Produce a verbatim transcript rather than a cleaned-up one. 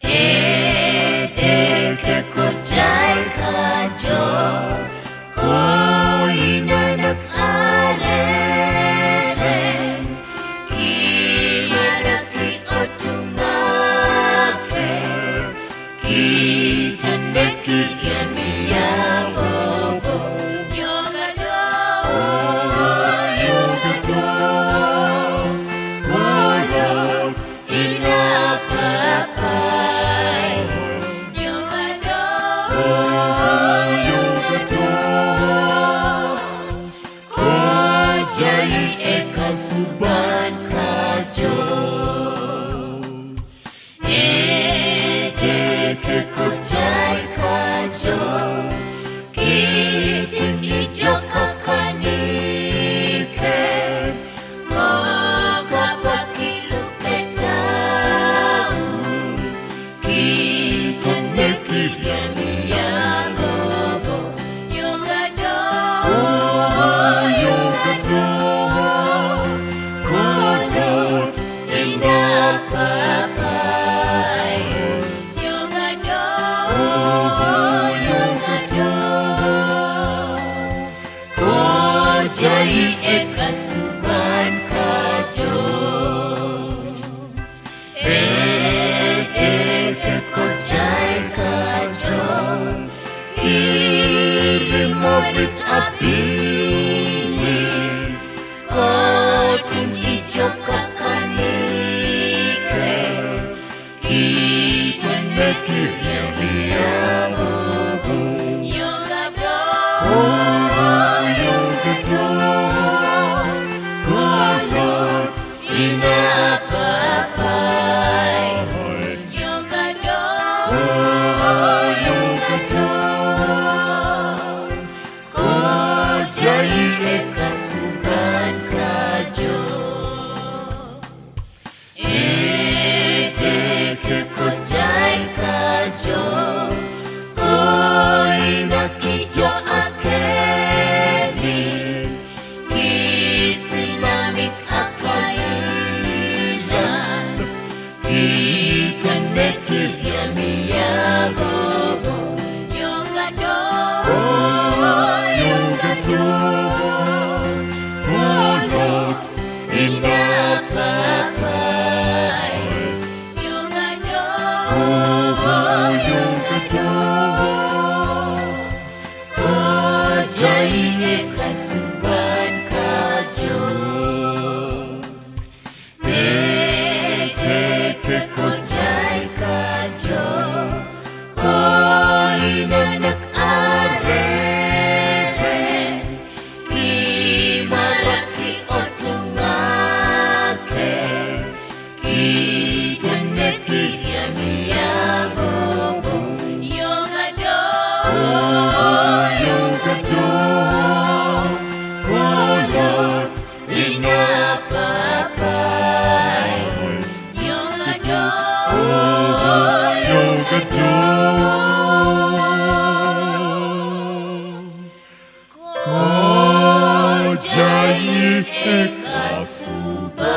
Ede ke ko jai kajo, ko inanak arere, ki maraki o tungake, ki teneki ya ni ya bobo. Yoga do, yoga do, ko Lord, ina papai. Yoga do, yoga do, ko jai e kasuban kajo. Ede ke ko jai kajo, ki tin ijo kakanike, mo kapakilu ke tau, ki teneki ya ni ya bobo. Yoga do, yoga do, ko Lord, ina papai. Yoga do, yoga do, ko jai e kasuban kajo. Ede ke ko jai kajo, ki rimobit a pili, ko tin ijo kakanike, ki teneki ya ni ya bobo. Yoga do, yoga do, ko Lord, ina papai. Yoga do, yoga do, ko jai e kasuban kajo. Ede ke ko jai kajo, ko inanak ijo akeni, ki sinamik akailan, ki teneki ya ni ya bobo. Yoga do, yoga do, ko Lord, ina papai. Yoga do, yoga do, ko jai e kasuban kajo. Ede ke ko jai kajo, ko inanak arere, ki maraki o tungake, ki teneki ya ni ya bobo. Yoga do, yoga do, ko Lord, ina papai. Yoga do, yoga do, ko jai e kasuban